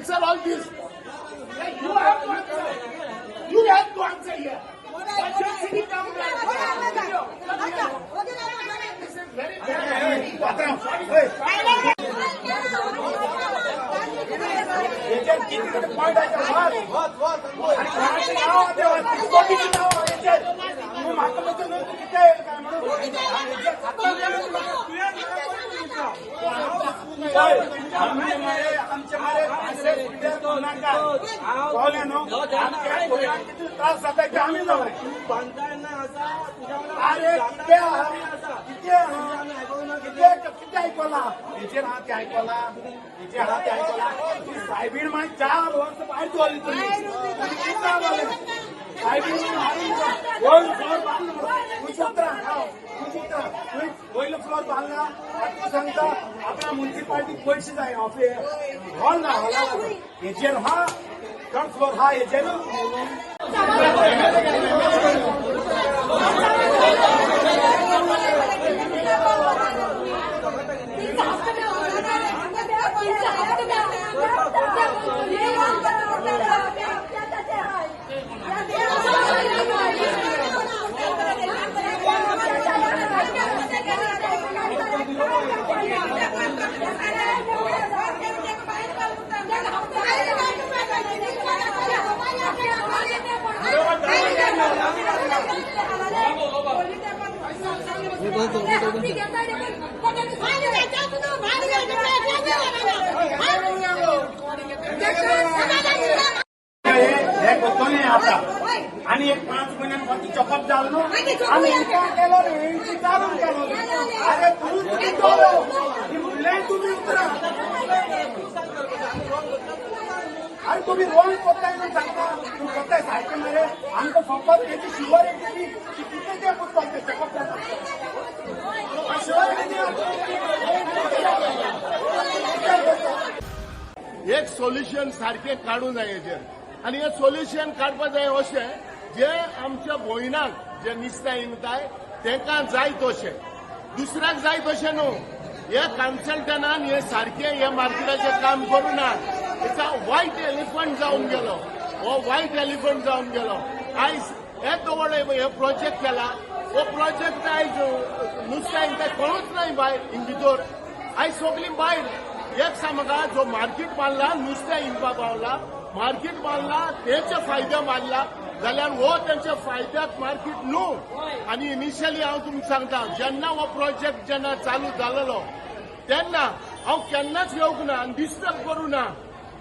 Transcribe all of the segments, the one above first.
Answer all this. You have to answer. You have to answer here. Why just sitting down there? This is very bad. Point त्रास जाता ते आमी अरे कितें आयकला हेचेर आहा तें आयकला हेचेर आहा तें आयकला सायबीण मागीर 4 वर्सां भायर दवरली तुमी सायबीण वयलो फ्लोर बांदलो तुवें वयलो फ्लोर बांदला. आतां सांगता आपणा म्युनिसिपालिटीक पयशे जाय ऑफिस हॉल ना हॉला हेचेर हा थर्ड फ्लोर हा हेचेर आणि एक 5 म्हयन्यान फक्त चॉकअप जालो न्हू आमी विचार केलो न्ही विचारून केलो. अरे तूं म्हणलें तुमी उतरा. अरे तुमी रोंग कोत्ताय म्हणून सांगता तूं कोत्ताय सारकें मरे. आमकां फकत तेजी शुवर येतली कितें तें करपाक तें चॅकअप जाता शुवर एक सोल्युशन सारकें काडूं जाय हेजेर. आनी हें सोल्युशन काडपा जाय अशें जे आमच्या भयणाक जे निस्ताय इंगताय तेंकां जाय तशें, दुसऱ्याक जाय तशें न्हू. हे कन्सल्टंटान हे सारकें हे मार्केटाचें काम करूं ना. एका वायट एलिफंट जावन गेलो, हो वायट एलिफंट जावन गेलो. आयज हे दवळ हे प्रोजेक्ट केला, हो प्रोजेक्ट आयज नुस्त्या इंगताय कोणूच नाय बाय हिंग भितर. आयज सगळीं बायल एक सांग म्हाका, जो मार्केट बांदला नुस्तें इंगपा पावला, मार्केट बांदला तेचे फायदे मारला जाल्यार हो तेंच्या फायद्याक मार्केट न्हू. आनी इनिशियली हांव तुमकां सांगता, जेन्ना हो प्रोजेक्ट जेन्ना चालू जालेलो तेन्ना हांव केन्नाच येवंक ना आनी डिस्टर्ब करूं ना.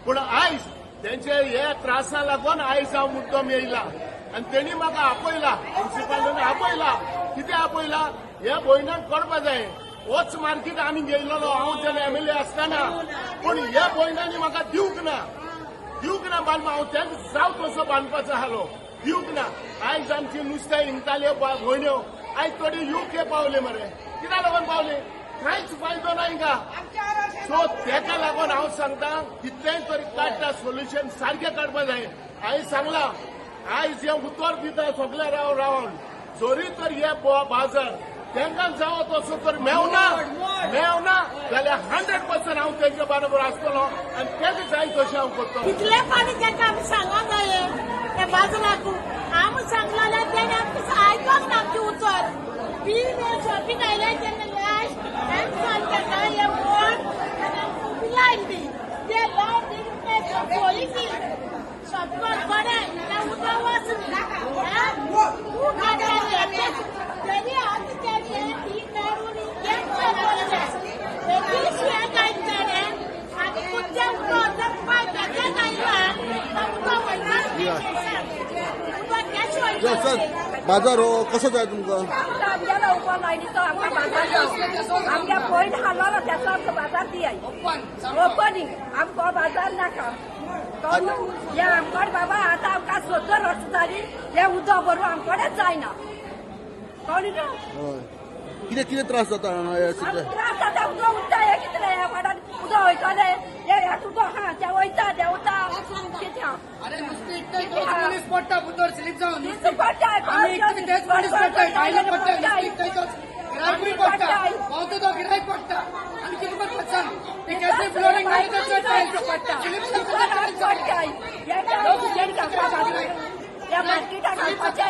पूण आयज तेंचे हे त्रासा लागून आयज हांव मुद्दम येयला आनी तेणी म्हाका आपयला, प्रिन्सिपालान आपयला. कितें आपयला, हे भयणाक करपा जाय. होच मार्केट आमी घेयलेलो हांव जेन्ना एमएलए आसतना, पूण ह्या भयणांनी म्हाका दिवंक ना, दिवंक ना बांदपा. हांव तेंच जाव तसो बांदपाचो आसलो, दिवंक ना. आयज आमची नुस्तें हिंगताल्यो भयण्यो आयज थोडी युके पावले मरे. कित्याक लागून पावले? कांयच फायदो ना हिंगा. सो तेका लागून हांव सांगता कितलेंय तरी काडटा सोल्युशन सारकें काडपा जाय. हांवें सांगलां आयज हें उतर दिता सगळे राव रावन जरी तर हे बाजार तेंकां जावो तसो तर मेवना मेवना जाल्यार 100% हांव तेंच्या बरोबर आसतलो आनी तेका जाय तशें हांव करतलो. कितलें पाणी तांकां आमी सांगोंक जाय ते बाजाराक आमी सांगलें जाल्यार तेणें आमकां आयकोंक ना आमचें उतर. बील शॉपिंग आयलें तेन्ना लास्ट आमी सांगता हे वोट लायन दी ते लायन दी पळय ती शॉपिंग बरें तें उदक वचना तेणी आतां तेणी ती काडून सर बाजार हो कसो जाय तुमकां? आमगेलो उबो लायनीचो आमकां बाजार जावं, आमगे पयलीं हालोलो तेचो आमकां बाजार दियाय ओपनींग. आमकां बाजार नाका. हे आमकोड बाबा आतां आमकां 70 वर्सां जालीं हें उदक भरून आमकोडेच जायना. कळ्ळें न्हू? कितें कितें त्रास जाता? त्रास जाता, उदक उरता. हें कितलें ह्या वाड्यान उदक वयतलें, हें उदक आहा तें वयता देंवता कितें. अरे नुस्तें इकताय तोच मनीस पडटा भितर स्लीप जावन. नुस्तें पडटा, आमी इकता तेच मनीस पडटा, भायले पडटा, नुस्तें इकताय तोच गिरायकूय पडटा, पावतो तो गिरायक पडटा. आनी कितें करता सांग, ते केसरी फ्लोरींग घाली तर चड पडटा. पडटाय हे शेड घालपाक ह्या मार्केटाक घालपाचें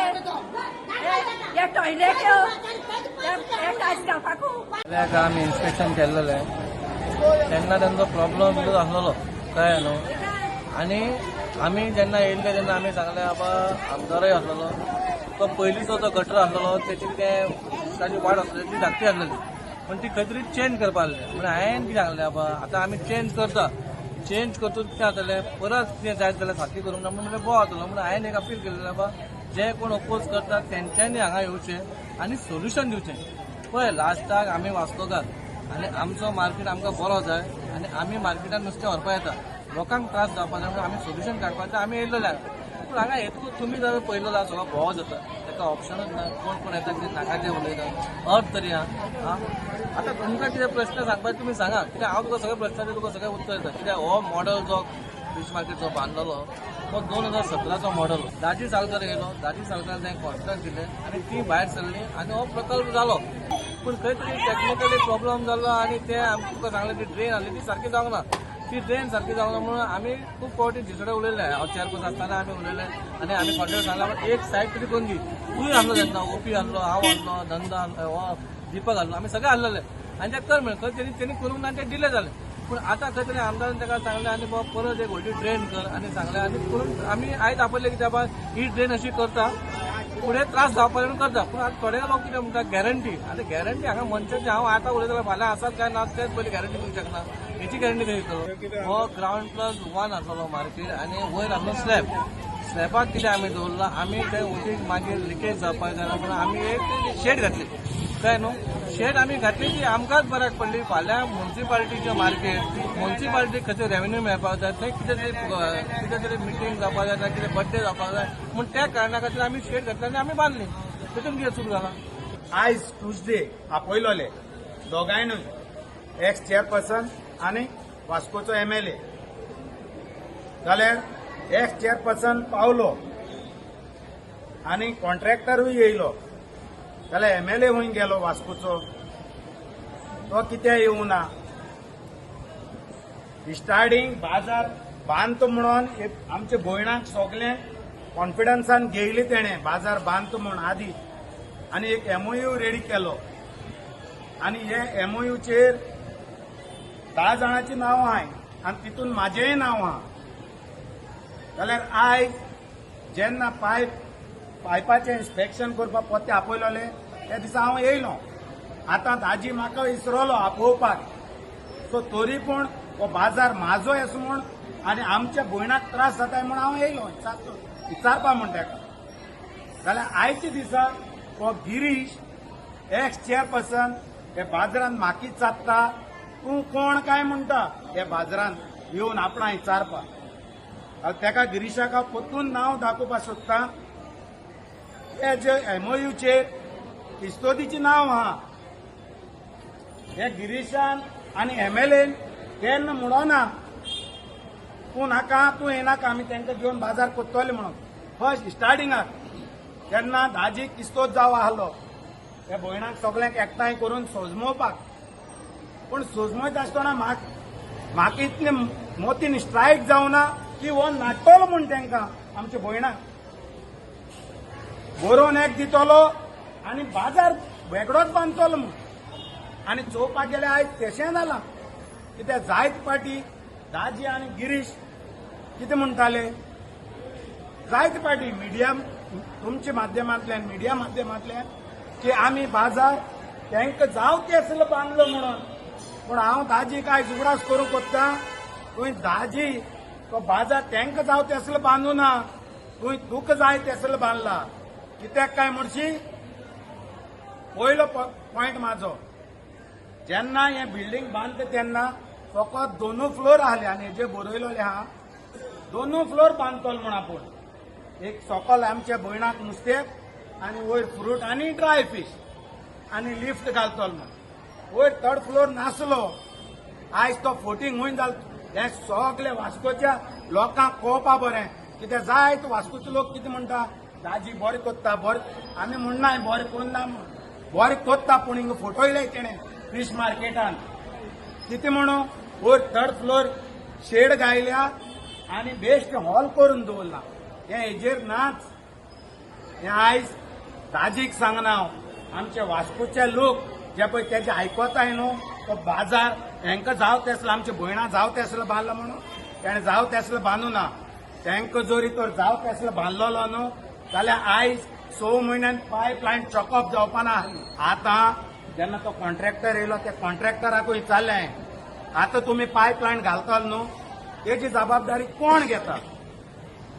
हे टॉयलेट हे टायल्स घालपाकू. आमी इन्स्पेक्शन केल्लेलें तेन्ना तेंचो प्रॉब्लम सुद्दां आसलेलो, कळ्ळें न्हू. आनी आमी जेन्ना येयल्ले तेन्ना आमी सांगलें बाबा आमदारय आसलेलो, तो पयलींचो जो गटर आसलेलो तेची कितें ताची वाड आसलेली ती धाकटी आसलेली, पूण ती खंय तरी चेंज करपा आसलें. म्हणून हांवें कितें सांगलें बाबा आतां आमी चेंज करता, चेंज करतूच कितें जातलें परत कितें जायत जाल्यार सारकी करूंक ना म्हणून बरो जातलो. म्हणून हांवें एक अपील केल्लें बाबा जे कोण अपोज करतात तेंच्यांनी हांगा येवचें आनी सोल्युशन दिवचें. पळय लास्टाक आमी वास्कोकार आनी आमचो मार्केट आमकां बरो जाय आनी आमी मार्केटान नुस्तें व्हरपा येता, लोकांक त्रास जावपा जाय म्हणून आमी सोल्युशन काडपाचें आमी येयल्ले. पूण हांगा येतकूच तुमी जर पयलो जाल्यार सगळो भोव जाता, ताका ऑप्शनूच ना. कोण कोण येता कितें नाका तें उलयता अर्थ तरी आं. आतां तुमकां कितें प्रश्न सांगपाक तुमी सांगा, कित्याक हांव तुका सगळे प्रश्नाचे तुका सगळें उत्तर दिता. कित्याक हो मॉडल जो फीश मार्केट जो बांदलेलो तो 2017चो मॉडल. दाजी सालकर येयलो, दाजी सालकर तें कॉन्ट्रॅक्ट दिलें आनी ती भायर सरली आनी हो प्रकल्प जालो. पूण खंय तरी टॅक्निकली प्रॉब्लम जालो आनी ते आमकां तुका सांगलें ती ड्रेन आसली ती सारकी जावंक ना, ती ड्रेन सारकी जावंक ना म्हणून आमी खूब फावटी जिसडे उलयले. हांव चेअरपर्सन आसतना आमी उलयले आनी आमी कॉन्ट्रॅक्ट सांगला एक सायड तरी करून दी. तूंय आसलो तेन्ना, ओपी आसलो, हांव आसलो, नंदा आसलो, दीपक आसलो, आमी सगळे आसलेले आनी ते कर म्हणलें खंय तेणी करूंक ना आनी ते डिले जाले. पूण आतां खंय तरी आमदारान ताका सांगलें आनी बाबा परत एक व्हडली ड्रेन कर आनी सांगलें आनी करून आमी आयज आपयलें की बाबा ही ड्रेन अशी करता फुडें त्रास जावपा म्हणून करता. पूण आतां थोडे लोक कितें म्हणटा गॅरंटी, आतां गॅरंटी हांगा मनशाची हांव आतां उलयतां फाल्यां आसात काय ना तेच पयलीं गॅरंटी दिवंक शकना, हेची गॅरंटी कशी दितलो. हो ग्रावंड प्लस 1 आसलेलो मार्केट आनी वयर आसलो स्लॅब. स्लॅबाक कितें आमी दवरलां, आमी ते उदीक मागीर लिकेज जावपाक जायना म्हणून आमी एक शेड घातली, कळ्ळें न्हू. शेड आमी घातली ती आमकांच बऱ्याक पडली. फाल्यां मुन्सिपालिटीचें मार्केट, मुन्सिपालिटीक खंयचो रेवेन्यू मेळपाक जाय, थंय कितें तरी मिटींग जावपाक जाय, कितें बड्डे जावपाक जाय, म्हूण त्या कारणा खातीर आमी शेड घातली आनी आमी बांदली. तेतून कितें चूक जाला? आयज ट्युजडे आपयलोले दोगांयनूय, एक्स चेअरपर्सन आनी वास्कोचो एमएलए. जाल्यार एक्स चेअरपर्सन पावलो आनी कॉन्ट्रॅक्टरूय येयलो, जाल्यार एमएलए हुंय गेलो वास्कोचो, तो कित्याक येवना. स्टार्टींग बाजार बांदतो म्हणून आमच्या भयणाक सगळें कॉन्फिडन्सान घेयली तेणें, बाजार बांदतो म्हूण आदी, आनी एक एमओयू रेडी केलो आनी हे एमओयूचेर 10 जाणांची नांवां आहाय आनी तितून म्हाजेंय नांव आहा. जाल्यार आयज जेन्ना पायपाचें इन्स्पेक्शन करपाक पोत्ते आपयलोले त्या दिसा हांव येयलो. आतां दाजी म्हाका विसरलो आपोवपाक, सो तरी पूण हो बाजार म्हाजो आसा म्हूण आनी आमच्या भयणाक त्रास जाताय म्हूण हांव येयलो विचारपा म्हूण ताका. जाल्यार आयच्या दिसा हो गिरीश एक्स चेअरपर्सन हे बाजारान म्हाका विचारता तूं कोण काय म्हणटा, हे बाजारान येवन आपणा विचारपा. ताका गिरीशाक हांव परतून नांव दाखोवपाक सोदता. हे जे एमओयूचेर किस्तोदीचें नांव आहा, हे गिरीशान आनी एमएलएन तेन्ना म्हणोना तूं नाका तूं येनाका, आमी तांकां घेवन बाजार कोत्तोले म्हणून. फर्स्ट स्टार्टिंगाक तेन्ना दाजी किस्तोद जावं आहलो हे भयणाक सगळ्यांक एकठांय करून सोजमोवपाक. पूण सोजमयत आसतना म्हाका इतले मोतीन स्ट्रायक जावना की हो नाडटलो म्हूण तांकां आमच्या भयणाक बरोवन एक दितलो आनी बाजार वेगळोच बांदतलो म्हूण. आनी चोवपाक गेल्यार आयज तशें जालां. कित्याक जायत पाटी दाजी आनी गिरीश कितें म्हणटाले, जायत पाटी मिडिया तुमच्या माध्यमांतल्यान मिडिया माध्यमांतल्यान की आमी बाजार तांकां जावं ते आसलो बांदलो म्हणून. पूण हांव दाजी काय उगडास करूंक कोत्ता, तुवें दाजी तो बाजार तांकां जावं ते आसलो बांदू ना, तुवें तुका जाय ते आसलो बांदला. कित्याक काय म्हणशी, पयलो पॉयंट म्हाजो, जेन्ना हें बिल्डींग बांदता तेन्ना फकत दोनू फ्लोर आहले आनी हेजे बरयलोले आहा दोनू फ्लोर बांदतलो म्हूण आपूण, एक सकल आमच्या भयणाक नुस्तें आनी वयर फ्रूट आनी ड्राय फीश आनी लिफ्ट घालतलो म्हूण. वयर थर्ड फ्लोर नासलो, आयज तो फोटींग हुंय जालो. हें सगळे वास्कोच्या लोकांक कळपा बरें, कित्याक जायत वास्कोचे लोक कितें म्हणटा, दाजी बरें कोत्ता बरें, आमी म्हणनाय बरें कोन्ना बरें कोत्ता, पूण हिंगा फोटो येयले तेणें फीश मार्केटान कितें म्हणू, वयर थर्ड फ्लोर शेड घायल्या आनी बेस्ट हॉल करून दवरला. हें हेजेर नाच. हें आयज दाजीक सांगना हांव, आमचे वास्कोचे लोक जे पळय तेजे आयकताय न्हू, तो बाजार हेंकां जाव तेसलो आमच्या भयणां जाव तेसलो बांदलो म्हणून तेणें जाव तेसलो बांदू ना. तेंकां जरी तर जाव तेसलो बांदलेलो न्हू जाल्यार आयज 6 म्हयन्यान पायप लायन चॉकअप जावपा ना आसली. आतां जेन्ना तो कॉन्ट्रॅक्टर येयलो त्या कॉन्ट्रॅक्टराकूय विचारलें हांवें, आतां तुमी पायप लायन घालतले न्हू तेजी जबाबदारी कोण घेता?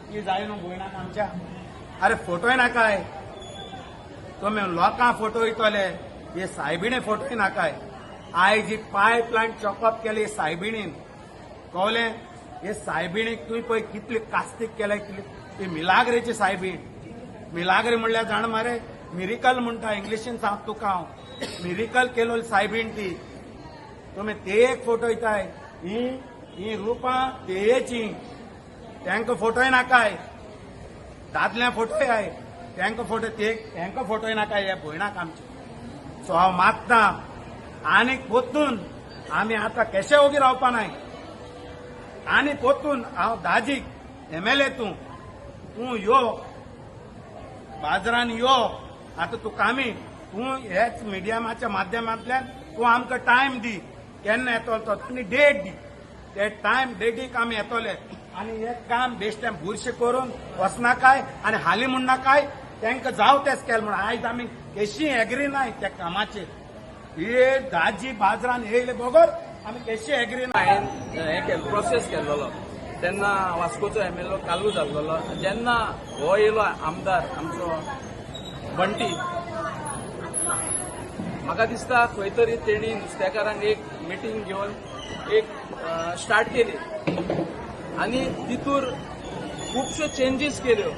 ती जाय न्हू भयणाक आमच्या. अरे फोटोय नाकाय, तुमी लोकांक फोटो वयतले, हे सायबिणे फोटोय नाकाय. आयज ही पायप लायन चॉकअप केली सायबिणीन, कळ्ळें? हे सायबिणीक तुवें पळय कितली कास्तीक केल्या, कितली ती मिलाग्रेची सायबीण. मिलाग्रे म्हणल्यार जाण मरे, मिरिकल म्हणटा इंग्लिशीन सांग तुका हांव, मिरिकल केलो सायबीण ती. तुमी ते एक फोटो येताय, ही ही रुपां तेयेची, तांकां फोटोय नाकाय, दादल्या फोटोय I, तांकां फोटो ते तांकां फोटोय नाकाय ह्या भयणाक आमचे. सो हांव मागता आनी पोतून आमी आतां केशे ओगी रावपा नाय. आनी पोतून हांव दाजीक एमएलए तूं तूं यो बाजारान यो, आतां तुका आमी तूं ह्याच मिडियमाच्या माध्यमांतल्यान तूं आमकां टायम दी केन्ना येतलो तो, आनी डेट दी, ते टायम डेटीक आमी येतले. आनी हें काम बेश्टें बुरशें करून वचनाकाय आनी हाली म्हणनाकाय, तांकां जाव तेंच केलें म्हणून आयज आमी केशी एग्री नाय त्या कामाचेर. हे दाजी बाजारान येयले बगर आमी केशी एग्री नाय. हांवें हें केलें, प्रोसेस केल्लो तेन्ना वास्कोचो एमएलए कालू जाल्लो. जेन्ना हो येयलो आमदार आमचो बंटी, म्हाका दिसता खंय तरी तेणी नुस्तेकारांक एक मिटींग घेवन एक स्टार्ट केली आनी तितूर खुबश्यो चेंजीस केल्यो.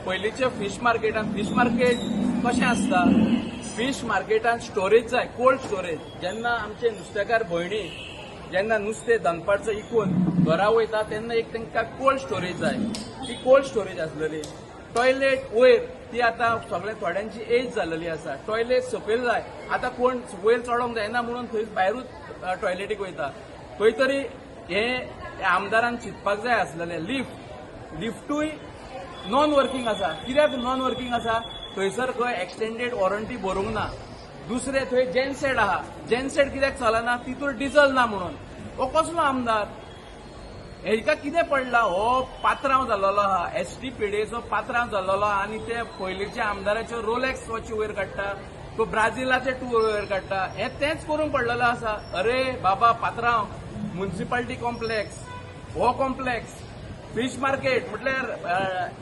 पयलींच्या फीश मार्केटान, फीश मार्केट कशें आसता, फीश मार्केटान स्टोरेज जाय, कोल्ड स्टोरेज. जेन्ना आमचे नुस्तेकार भयणी जेन्ना नुस्तें दनपारचो इकून घरा वयता तेन्ना एक तांकां कोल्ड स्टोरेज जाय, ती कोल्ड स्टोरेज आसलेली. टॉयलेट वयर, ती आतां सगळे थोड्यांची एज जाल्लेली आसा, टॉयलेट सकयल जाय, आतां कोण वयर चडोंक जायना म्हणून थंय भायरूच टॉयलेटीक वयता. खंय तरी हे आमदारान चिंतपाक जाय आसलेलें. लिफ्ट, लिफ्टूय नॉन वर्किंग आसा. कित्याक नॉन वर्किंग आसा? थंयसर खंय एक्सटेंडेड वॉरंटी बरोवंक ना. दुसरें थंय जेनसेट आहा, जेनसेट कित्याक चलना? तितूर डिझल ना म्हणून. हो कसलो आमदार? हेका कितें पडला? हो पात्रांव जाल्लो आहा, एसटी पिडेचो पात्रांव जाल्लो आहा. आनी ते पयलींच्या आमदाराच्यो रोलेक्स वॉची वयर काडटा, तो ब्राझिलाचे टूर वयर काडटा, हें तेंच करूंक पडलेलो आसा. अरे बाबा पात्रांव, म्युनिसिपालिटी कॉम्प्लेक्स, हो कॉम्प्लेक्स, फिश मार्केट म्हटल्यार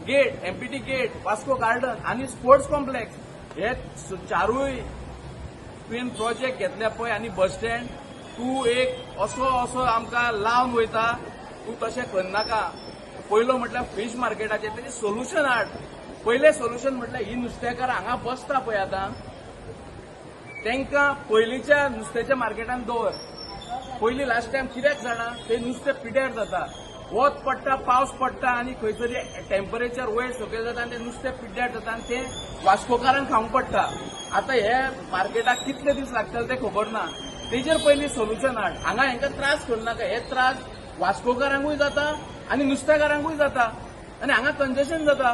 gate, MPT gate, Vasco garden आनी स्पोर्ट्स कॉम्प्लेक्स, हे चारूय तुवें प्रोजेक्ट घेतले पळय. आनी बस स्टँड तूं एक असो असो आमकां लावन वयता, तूं तशें करनाका. पयलो म्हटल्यार फिश मार्केटाचें तेजें सोल्युशन हाड. पयलें सोल्युशन म्हटल्यार ही नुस्तेकार हांगा बसता पळय आतां, तांकां पयलींच्या नुस्त्याच्या मार्केटान दवर. पयलीं लास्ट टायम कित्याक जाणा, ते नुस्तें पिड्यार जाता, वत पडटा, पावस पडटा आनी खंय तरी टेम्परेचर वयर सकयल जाता आनी तें नुस्तें पिड्ड्यार जाता आनी तें वास्कोकारांक खावंक पडटा. आतां हे मार्केटाक कितले दीस लागतले तें खबर ना. तेजेर पयलीं सोल्युशन हाड. हांगा हेंकां त्रास करनाका, हे त्रास वास्कोकारांकूय जाता आनी नुस्तेकारांकूय जाता आनी हांगा कंजेशन जाता.